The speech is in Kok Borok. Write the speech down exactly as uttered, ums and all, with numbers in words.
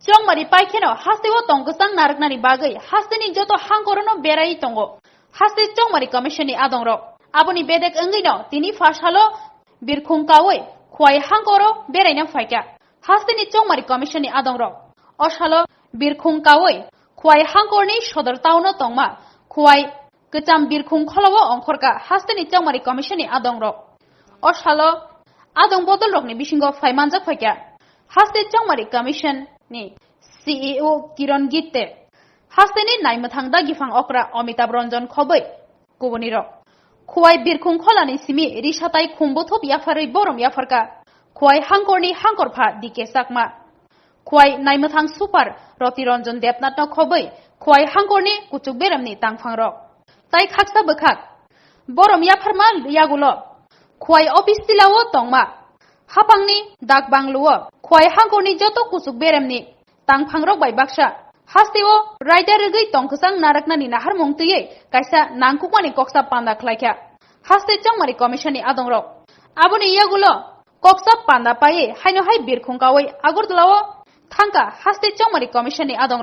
Chongmari paikheno hasteo tong kwchang narwknani bagwi hasteni joto hangkorono berai tongo haste Chongmari Commission ni adongrok. Aboni bedek wngwino tini pha salo birkhung kaui Khwai hangkoro beraina phaikha hasteni Chongmari Commission ni adongrok. O salo birkhung kaui Khwai hangkorni sodor town o tongma Khwai kwcham birkhung kholao ongkhorkha hasteni Chongmari Commission ni adongrok. O salo adong bodolrokni bisingo phai manjak phaikha haste Chongmari Commission ni C E O Kiron Gitte, hasteni naimwthang dagiphang okra Amitabh Ranjan khobwi kubunirok. Khwai birkhung kholani simi risatai khumbuthop yapharwi borom yapharkha Khwai hangkorni hangkorpha D K Chakma. Khwai naimwthang super Roti Ranjan Debnathno khobwi Khwai hangkorni kuchuk beremni tangphangrok. Tai khaksa bwkhak borom yapharma yagulo Khwai office tilao tongma hapangni dak bangluo Khwai hangkorni joto kuchuk beremni tangphangrok bai baksa hasteo raida rwgwi tongkwchang narwknani naharmung twiwi kaisa nangkukmani koksa panda khlaikha haste Chongmari Commission ni adongrok. Aboni yagulo koksa panda paiwi haino hai birkhung kaui Agartala o thangkha haste Chongmari Commission ni adongrok.